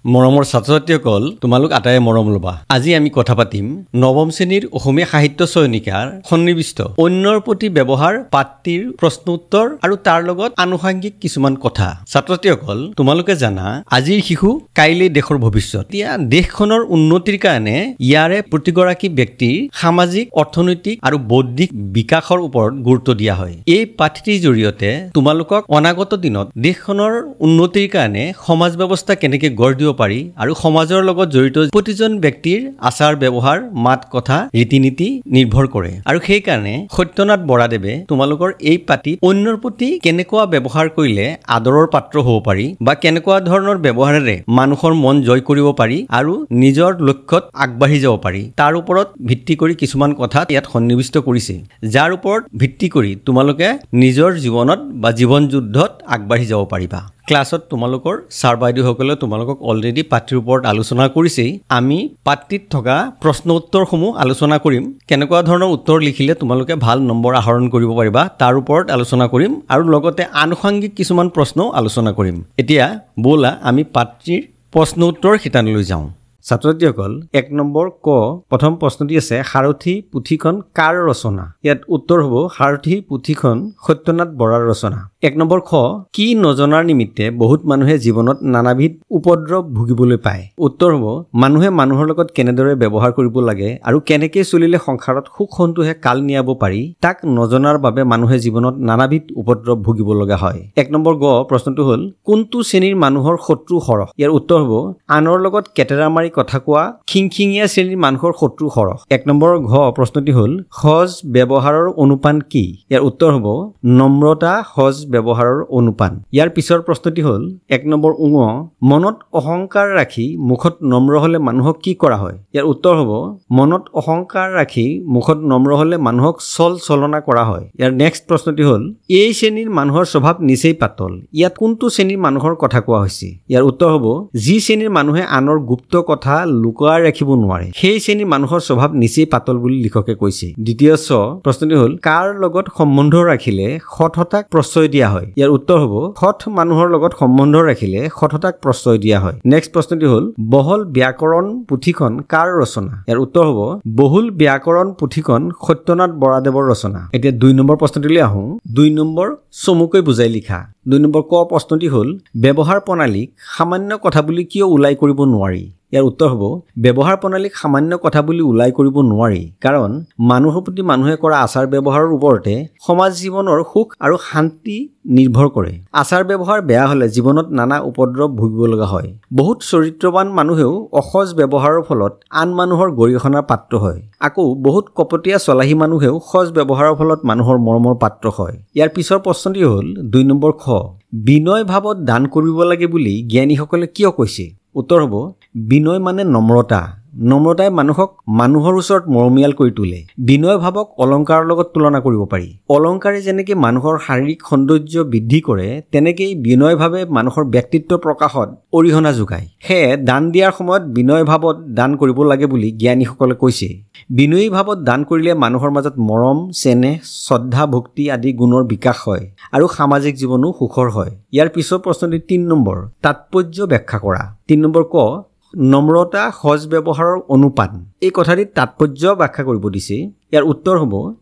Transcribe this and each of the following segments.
মৰমৰ ছাত্ৰ ছাত্ৰীসকল, তোমালোক আটায়ে মৰম ল'বা। আজি আমি কথা পাতিম নৱম শ্ৰেণীৰ অসমীয়া সাহিত্য চয়নিকাৰ সন্নিৱিষ্ট অন্যৰ প্ৰতি ব্যৱহাৰ পাঠটিৰ প্ৰশ্ন উত্তৰ আৰু তাৰ লগত আনুষাংগিক কিছুমান কথা। ছাত্ৰ ছাত্ৰীসকল, তোমালোকে জানা আজিৰ শিশু কাইলৈ দেশৰ ভৱিষ্যত। এতিয়া দেশখনৰ উন্নতিৰ কাৰণে ইয়াৰে প্ৰতিগৰাকী ব্যক্তিৰ সামাজিক, অৰ্থনৈতিক আৰু বৌদ্ধিক বিকাশৰ ওপৰত গুৰুত্ব দিয়া হয়। এই পাঠটিৰ জৰিয়তে তোমালোকক অনাগত দিনত দেশখনৰ উন্নতিৰ কাৰণে সমাজ ব্যৱস্থা কেনেকৈ গঢ় দিব পাৰি আৰু সমাজৰ লগত জড়িত প্ৰতিজন ব্যক্তিৰ আচাৰ ব্যৱহাৰ, মাত কথা, ৰীতি নীতি নিৰ্ভৰ কৰে। আৰু সেইকাৰণে সত্যনাথ বৰাদেৱে তোমালোকৰ এই পাঠটিত অন্যৰ প্ৰতি কেনেকুৱা ব্যৱহাৰ কৰিলে আদৰৰ পাত্ৰ হ'ব পাৰি বা কেনেকুৱা ধৰণৰ ব্যৱহাৰেৰে মানুহৰ মন জয় কৰিব পাৰি আৰু নিজৰ লক্ষ্যত আগবাঢ়ি যাব পাৰি তাৰ ওপৰত ভিত্তি কৰি কিছুমান কথা ইয়াত সন্নিৱিষ্ট কৰিছে, যাৰ ওপৰত ভিত্তি কৰি তোমালোকে নিজৰ জীৱনত বা জীৱন যুদ্ধত আগবাঢ়ি যাব পাৰিবা। ক্লাছত তোমালোকৰ ছাৰ বাইদেউসকলে তোমালোকক অলৰেডি পাঠটিৰ ওপৰত আলোচনা কৰিছেই। আমি পাঠটিত থকা প্ৰশ্ন উত্তৰসমূহ আলোচনা কৰিম, কেনেকুৱা ধৰণৰ উত্তৰ লিখিলে তোমালোকে ভাল নম্বৰ আহৰণ কৰিব পাৰিবা তাৰ ওপৰত আলোচনা কৰিম আৰু লগতে আনুষাংগিক কিছুমান প্ৰশ্নও আলোচনা কৰিম। এতিয়া ব'লা আমি পাঠটিৰ প্ৰশ্ন উত্তৰ শিতানলৈ যাওঁ। ছাত্ৰ ছাত্ৰীসকল, 1 নম্বৰ ক প্ৰথম প্ৰশ্নটি আছে, সাৰথি পুথিখন কাৰ ৰচনা? ইয়াত উত্তৰ হ'ব সাৰথি পুথিখন সত্যনাথ বৰাৰ ৰচনা। 1 নম্বৰ খ, কি নজনাৰ নিমিত্তে বহুত মানুহে জীৱনত নানাবিধ উপদ্ৰৱ ভুগিবলৈ পায়? উত্তৰ হ'ব মানুহে মানুহৰ লগত কেনেদৰে ব্যৱহাৰ কৰিব লাগে আৰু কেনেকৈ চলিলে সংসাৰত সুখ সন্তোষে কাল নিয়াব পাৰি তাক নজনাৰ বাবে মানুহে জীৱনত নানাবিধ উপদ্ৰৱ ভুগিব লগা হয়। 1 নম্বৰ গ প্ৰশ্নটো হ'ল, কোনটো শ্ৰেণীৰ মানুহৰ শত্ৰু সৰহ? ইয়াৰ উত্তৰ হ'ব আনৰ লগত কেটেৰা মাৰি কথা কোৱা খিংখিঙীয়া শ্ৰেণীৰ মানুহৰ শত্ৰু সৰহ। 1 নম্বৰ ঘ প্ৰশ্নটি হ'ল, সজ ব্যৱহাৰৰ অনুপান কি? ইয়াৰ উত্তৰ হ'ব নম্ৰতা সজ ব্যৱহাৰৰ অনুপান। ইয়াৰ পিছৰ প্ৰশ্নটি হ'ল 1 নম্বৰ উঙ, মনত অহংকাৰ ৰাখি মুখত নম্ৰ হ'লে মানুহক কি কৰা হয়? ইয়াৰ উত্তৰ হ'ব মনত অহংকাৰ ৰাখি মুখত নম্ৰ হ'লে মানুহক চল চলনা কৰা হয়। ইয়াৰ নেক্সট প্ৰশ্নটি হ'ল, এই শ্ৰেণীৰ মানুহৰ স্বভাৱ নিচেই পাতল, ইয়াত কোনটো শ্ৰেণীৰ মানুহৰ কথা কোৱা হৈছে? ইয়াৰ উত্তৰ হ'ব যি শ্ৰেণীৰ মানুহে আনৰ গুপ্ত কথা লুকুৱাই ৰাখিব নোৱাৰে সেই শ্ৰেণীৰ মানুহৰ স্বভাৱ নিচেই পাতল বুলি লিখকে কৈছে। দ্বিতীয় চ প্ৰশ্নটি হ'ল, কাৰ লগত সম্বন্ধ ৰাখিলে সততাক প্ৰশ্ৰয় দিয়া হয়? ইয়াৰ উত্তৰ হ'ব সৎ মানুহৰ লগত সম্বন্ধ ৰাখিলে সততাক প্ৰশ্ৰয় দিয়া হয়। নেক্সট প্ৰশ্নটি হ'ল, বহল ব্যাকৰণ পুথিখন কাৰ ৰচনা? ইয়াৰ উত্তৰ হ'ব বহুল ব্যাকৰণ পুথিখন সত্যনাথ বৰাদেৱৰ ৰচনা। এতিয়া 2 নম্বৰ প্ৰশ্নটিলৈ আহোঁ। 2 নম্বৰ চমুকৈ বুজাই লিখা। 2 নম্বৰ ক প্ৰশ্নটি হ'ল, ব্যৱহাৰ প্ৰণালীক সামান্য কথা বুলি কিয় ওলাই কৰিব নোৱাৰি? ইয়াৰ উত্তৰ হ'ব ব্যৱহাৰ প্ৰণালীক সামান্য কথা বুলি ওলাই কৰিব নোৱাৰি, কাৰণ মানুহৰ প্ৰতি মানুহে কৰা আচাৰ ব্যৱহাৰৰ ওপৰতে সমাজ জীৱনৰ সুখ আৰু শান্তি নিৰ্ভৰ কৰে। আচাৰ ব্যৱহাৰ বেয়া হ'লে জীৱনত নানা উপদ্ৰৱ ভুগিব লগা হয়। বহুত চৰিত্ৰৱান মানুহেও অসজ ব্যৱহাৰৰ ফলত আন মানুহৰ গৰিহণাৰ পাত্ৰ হয়। আকৌ বহুত কপটীয়া চলাহী মানুহেও সজ ব্যৱহাৰৰ ফলত মানুহৰ মৰমৰ পাত্ৰ হয়। ইয়াৰ পিছৰ প্ৰশ্নটি হ'ল 2 নম্বৰ খ, বিনয় ভাৱত দান কৰিব লাগে বুলি জ্ঞানীসকলে কিয় কৈছে? উত্তৰ হ'ব বিনয় মানে নম্ৰতা। নম্ৰতাই মানুহক মানুহৰ ওচৰত মৰমীয়াল কৰি তোলে। বিনয় ভাৱক অলংকাৰৰ লগত তুলনা কৰিব পাৰি। অলংকাৰে যেনেকৈ মানুহৰ শাৰীৰিক সৌন্দৰ্য বৃদ্ধি কৰে তেনেকেই বিনয় ভাৱে মানুহৰ ব্যক্তিত্ব প্ৰকাশত অৰিহণা যোগায়। সেয়ে দান দিয়াৰ সময়ত বিনয় ভাৱত দান কৰিব লাগে বুলি জ্ঞানীসকলে কৈছে। বিনয়ী ভাৱত দান কৰিলে মানুহৰ মাজত মৰম, চেনেহ, শ্ৰদ্ধা, ভক্তি আদি গুণৰ বিকাশ হয় আৰু সামাজিক জীৱনো সুখৰ হয়। ইয়াৰ পিছৰ প্ৰশ্নটি 3 নম্বৰ, তাৎপৰ্য ব্যাখ্যা কৰা। 3 নম্বৰ ক, নম্ৰতা সজ ব্যৱহাৰৰ অনুপাত, এই কথাটিত তাৎপৰ্য ব্যাখ্যা কৰিব দিছে। ইয়াৰ উত্তৰ হ'ব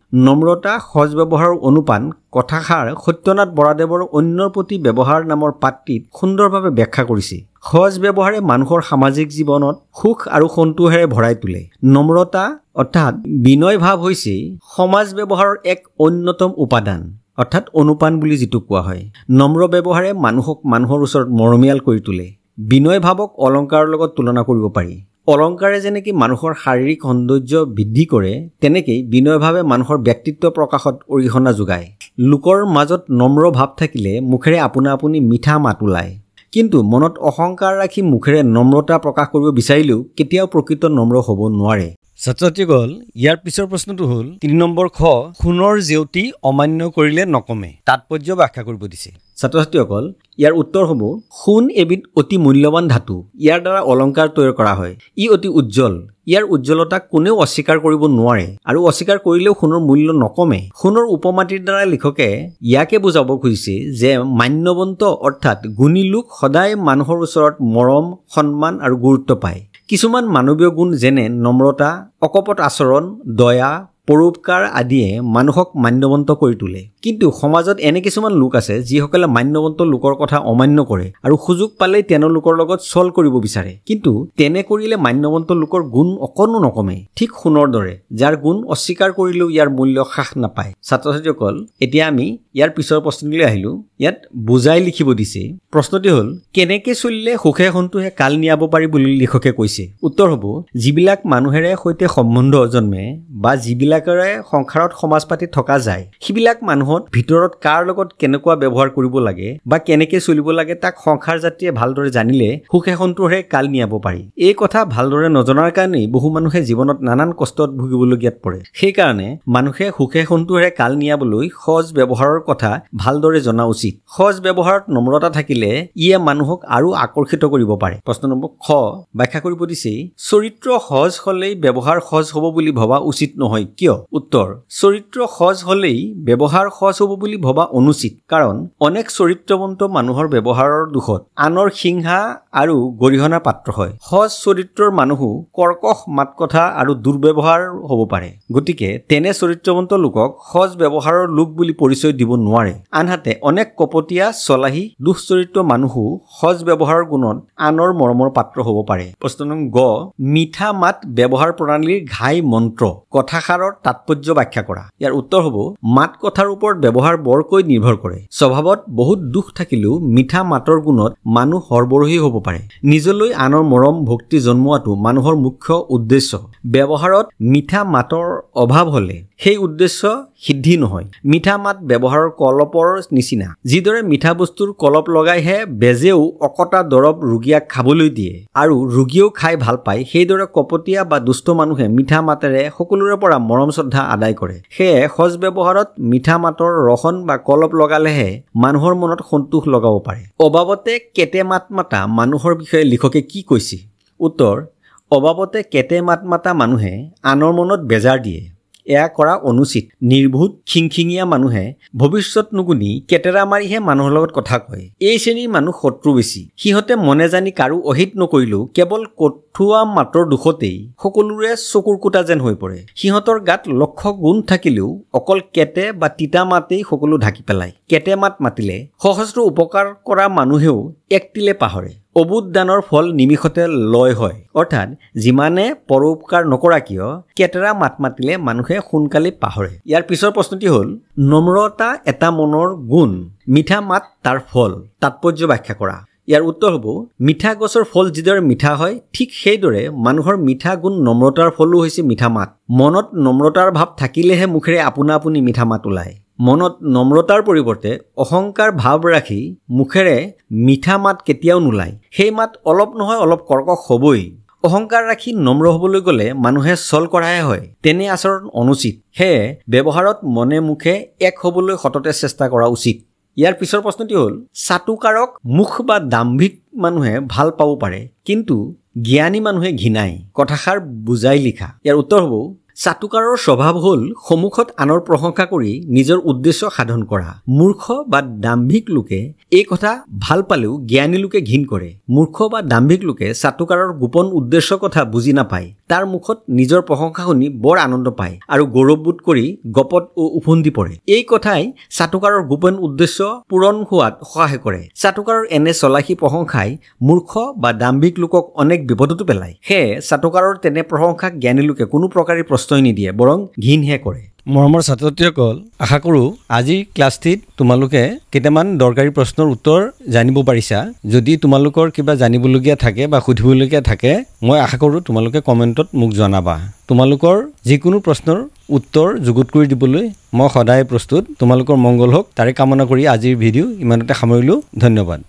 নম্ৰতা সজ ব্যৱহাৰৰ অনুপাত কথাষাৰ সত্যনাথ বৰাদেৱৰ অন্যৰ প্ৰতি ব্যৱহাৰ নামৰ পাঠটিত সুন্দৰভাৱে ব্যাখ্যা কৰিছে। সজ ব্যৱহাৰে মানুহৰ সামাজিক জীৱনত সুখ আৰু সন্তোষেৰে ভৰাই তোলে। নম্ৰতা অৰ্থাৎ বিনয় ভাৱ হৈছে সমাজ ব্যৱহাৰৰ এক অন্যতম উপাদান, অৰ্থাৎ অনুপান বুলি যিটো কোৱা হয়। নম্ৰ ব্যৱহাৰে মানুহক মানুহৰ ওচৰত মৰমীয়াল কৰি তোলে। বিনয় ভাৱক অলংকাৰৰ লগত তুলনা কৰিব পাৰি। অলংকাৰে যেনেকৈ মানুহৰ শাৰীৰিক সৌন্দৰ্য বৃদ্ধি কৰে তেনেকেই বিনয় ভাৱে মানুহৰ ব্যক্তিত্ব প্ৰকাশত অৰিহণা যোগায়। লোকৰ মাজত নম্ৰ ভাৱ থাকিলে মুখেৰে আপোনা আপুনি মিঠা মাত ওলায়, কিন্তু মনত অহংকাৰ ৰাখি মুখেৰে নম্ৰতা প্ৰকাশ কৰিব বিচাৰিলেও কেতিয়াও প্ৰকৃত নম্ৰ হ'ব নোৱাৰে। ছাত্ৰ ছাত্ৰীসকল, ইয়াৰ পিছৰ প্ৰশ্নটো হ'ল 3 নম্বৰ খ, সোণৰ জেউতি অমান্য কৰিলে নকমে, তাৎপৰ্য ব্যাখ্যা কৰিব দিছে। ছাত্ৰ ছাত্ৰীসকল, ইয়াৰ উত্তৰ হ'ব সোণ এবিধ অতি মূল্যৱান ধাতু। ইয়াৰ দ্বাৰা অলংকাৰ তৈয়াৰ কৰা হয়। ই অতি উজ্জ্বল। ইয়াৰ উজ্জ্বলতাক কোনেও অস্বীকাৰ কৰিব নোৱাৰে আৰু অস্বীকাৰ কৰিলেও সোণৰ মূল্য নকমে। সোণৰ উপমাটিৰ দ্বাৰা লিখকে ইয়াকে বুজাব খুজিছে যে মান্যৱন্ত অৰ্থাৎ গুণী লোক সদায় মানুহৰ ওচৰত মৰম, সন্মান আৰু গুৰুত্ব পায়। কিছুমান মানৱীয় গুণ যেনে নম্ৰতা, অকপট আচৰণ, দয়া, পৰোপকাৰ আদিয়ে মানুহক মান্যৱন্ত কৰি তোলে। কিন্তু সমাজত এনে কিছুমান লোক আছে যিসকলে মান্যৱন্ত লোকৰ কথা অমান্য কৰে আৰু সুযোগ পালেই তেওঁলোকৰ লগত ছল কৰিব বিচাৰে। কিন্তু তেনে কৰিলে মান্যৱন্ত লোকৰ গুণ অকণো নকমে, ঠিক সোণৰ দৰে, যাৰ গুণ অস্বীকাৰ কৰিলেও ইয়াৰ মূল্য হ্ৰাস নাপায়। ছাত্ৰ ছাত্ৰীসকল, এতিয়া আমি ইয়াৰ পিছৰ প্ৰশ্নটোলৈ আহিলোঁ। ইয়াত বুজাই লিখিব দিছে। প্ৰশ্নটি হ'ল, কেনেকৈ চলিলে সুখে সন্তোষে কাল নিয়াব পাৰি বুলি লিখকে কৈছে? উত্তৰ হ'ব, যিবিলাক মানুহেৰে সৈতে সম্বন্ধ জন্মে বা যিবিলাকেৰে সংসাৰত সমাজ পাতি থকা যায়, সেইবিলাক মানুহত ভিতৰত কাৰ লগত কেনেকুৱা ব্যৱহাৰ কৰিব লাগে বা কেনেকৈ চলিব লাগে তাক সংসাৰ জাতিয়ে ভালদৰে জানিলে সুখে সন্তোষে কাল নিয়াব পাৰি। এই কথা ভালদৰে নজনাৰ কাৰণেই বহু মানুহে জীৱনত নানান কষ্টত ভুগিবলগীয়াত পৰে। সেইকাৰণে মানুহে সুখে সন্তোষেৰে কাল নিয়াবলৈ সজ ব্যৱহাৰৰ কথা ভালদৰে জনা উচিত। সজ ব্যৱহাৰত নম্ৰতা থাকিলে ইয়ে মানুহক আৰু আকৰ্ষিত কৰিব পাৰে। প্ৰশ্ন নম্বৰ খ, ব্যাখ্যা কৰিব দিছে, চৰিত্ৰ সজ হ'লেই ব্যৱহাৰ সজ হ'ব বুলি ভবা উচিত নহয় কিয়? উত্তৰ, চৰিত্ৰ সজ হ'লেই ব্যৱহাৰ সজ হ'ব বুলি ভবা অনুচিত। কাৰণ অনেক চৰিত্ৰৱন্ত মানুহৰ ব্যৱহাৰৰ দোষত আনৰ হিংসা আৰু গৰিহণাৰ পাত্ৰ হয়। সজ চৰিত্ৰৰ মানুহো কৰ্কশ মাত কথা আৰু দুৰ্ব্যৱহাৰ হ'ব পাৰে। গতিকে তেনে চৰিত্ৰৱন্ত লোকক সজ ব্যৱহাৰৰ লোক বুলি পৰিচয় দিব নোৱাৰে। আনহাতে অনেক কপটীয়া, চলাহী, দুশ্চৰিত্ৰ মানুহো সজ ব্যৱহাৰৰ গুণত আনৰ মৰমৰ পাত্ৰ হ'ব পাৰে। প্ৰশ্ন নং গ, মিঠা মাত ব্যৱহাৰ প্ৰণালীৰ ঘাই মন্ত্ৰ কথাষাৰৰ তাৎপৰ্য ব্যাখ্যা কৰা। ইয়াৰ উত্তৰ হ'ব, মাত কথাৰ ওপৰত ব্যৱহাৰ বৰকৈ নিৰ্ভৰ কৰে। স্বভাৱত বহুত দুখ থাকিলেও মিঠা মাতৰ গুণত মানুহ সৰবৰহী হ'ব পাৰে। নিজলৈ আনৰ মৰম ভক্তি জন্মোৱাটো মানুহৰ মুখ্য উদ্দেশ্য। ব্যৱহাৰত মিঠা মাতৰ অভাৱ হ'লে সেই উদ্দেশ্য সিদ্ধি নহয়। মিঠা মাত ব্যৱহাৰৰ কলপৰ নিচিনা। যিদৰে মিঠা বস্তুৰ কলপ লগাইহে বেজেও অকটা দৰৱ ৰোগীয়াক খাবলৈ দিয়ে আৰু ৰোগীয়েও খাই ভাল পায়, সেইদৰে কপটীয়া বা দুষ্ট মানুহে মিঠা মাতেৰে সকলোৰে পৰা মৰম শ্ৰদ্ধা আদায় কৰে। সেয়ে সজ ব্যৱহাৰত মিঠা মাতৰ ৰহন বা কলপ লগালেহে মানুহৰ মনত সন্তোষ লগাব পাৰে। অবাবতে কেটে মাত মাতা মানুহৰ বিষয়ে লিখকে কি কৈছে? উত্তৰ, অবাবতে কেটে মাত মাতা মানুহে আনৰ মনত বেজাৰ দিয়ে। এয়া কৰা অনুচিত। নিৰ্বোধ খিংখিঙীয়া মানুহে ভৱিষ্যত নুগুণি কেটেৰা মাৰিহে মানুহৰ লগত কথা কয়। এই শ্ৰেণীৰ মানুহ শত্ৰু বেছি। সিহঁতে মনে জানি কাৰো অহিত নকৰিলেও কেৱল কঠুৱা মাতৰ দুখতেই সকলোৰে চকুৰ কুটা যেন হৈ পৰে। সিহঁতৰ গাত লক্ষ গুণ থাকিলেও অকল কেটে বা তিতা মাতেই সকলো ঢাকি পেলায়। কেটে মাত মাতিলে সহস্ৰ উপকাৰ কৰা মানুহেও একতিলে পাহৰে। অবুধ দানৰ ফল নিমিষতে লয় হয়। অৰ্থাৎ যিমানে পৰোপকাৰ নকৰা কিয়, কেটেৰা মাত মাতিলে মানুহে সোনকালে পাহৰে। ইয়াৰ পিছৰ প্ৰশ্নটি হ'ল, নম্ৰতা এটা মনৰ গুণ, মিঠা মাত তাৰ ফল, তাৎপৰ্য ব্যাখ্যা কৰা। ইয়াৰ উত্তৰ হ'ব, মিঠা গছৰ ফল যিদৰে মিঠা হয়, ঠিক সেইদৰে মানুহৰ মিঠা গুণ নম্ৰতাৰ ফলো হৈছে মিঠা মাত। মনত নম্ৰতাৰ ভাৱ থাকিলেহে মুখেৰে আপোনা আপুনি মিঠা মাত ওলায়। মনত নম্ৰতাৰ পৰিৱৰ্তে অহংকাৰ ভাৱ ৰাখি মুখেৰে মিঠা মাত কেতিয়াও নোলায়। সেই মাত অলপ নহয় অলপ কৰ্কশ হ'বই। অহংকাৰ ৰাখি নম্ৰ হ'বলৈ গ'লে মানুহে ছল কৰাহে হয়। তেনে আচৰণ অনুচিত। সেয়ে ব্যৱহাৰত মনে মুখে এক হ'বলৈ সততে চেষ্টা কৰা উচিত। ইয়াৰ পিছৰ প্ৰশ্নটি হ'ল, চাটুকাৰক মুখ বা দাম্ভিক মানুহে ভাল পাব পাৰে, কিন্তু জ্ঞানী মানুহে ঘৃণায়। কথাষাৰ বুজাই লিখা। ইয়াৰ উত্তৰ হ'ব, চাটুকাৰৰ স্বভাৱ হ'ল সন্মুখত আনৰ প্ৰশংসা কৰি নিজৰ উদ্দেশ্য সাধন কৰা। মূৰ্খ বা দাম্ভিক লোকে এই কথা ভাল পালেও জ্ঞানী লোকে ঘৃণ কৰে। মূৰ্খ বা দাম্ভিক লোকে চাটুকাৰৰ গোপন উদ্দেশ্যৰ কথা বুজি নাপায়। তাৰ মুখত নিজৰ প্ৰশংসা শুনি বৰ আনন্দ পায় আৰু গৌৰৱবোধ কৰি গপত ও উফন্দি পৰে। এই কথাই চাটুকাৰৰ গোপন উদ্দেশ্য পূৰণ হোৱাত সহায় কৰে। চাটুকাৰৰ এনে চলাহী প্ৰশংসাই মূৰ্খ বা দাম্ভিক লোকক অনেক বিপদতো পেলায়। সেয়ে চাটুকাৰৰ তেনে প্ৰশংসাক জ্ঞানী লোকে কোনো প্ৰকাৰে প্ৰশ্ৰয় নিদিয়ে, বৰং ঘৃণহে কৰে। মৰমৰ ছাত্ৰ ছাত্ৰীসকল, আশা কৰোঁ আজিৰ ক্লাছটিত তোমালোকে কেইটামান দৰকাৰী প্ৰশ্নৰ উত্তৰ জানিব পাৰিছা। যদি তোমালোকৰ কিবা জানিবলগীয়া থাকে বা সুধিবলগীয়া থাকে, মই আশা কৰোঁ তোমালোকে কমেণ্টত মোক জনাবা। তোমালোকৰ যিকোনো প্ৰশ্নৰ উত্তৰ যুগুত কৰি দিবলৈ মই সদায় প্ৰস্তুত। তোমালোকৰ মংগল হওক তাৰে কামনা কৰি আজিৰ ভিডিঅ' ইমানতে সামৰিলোঁ। ধন্যবাদ।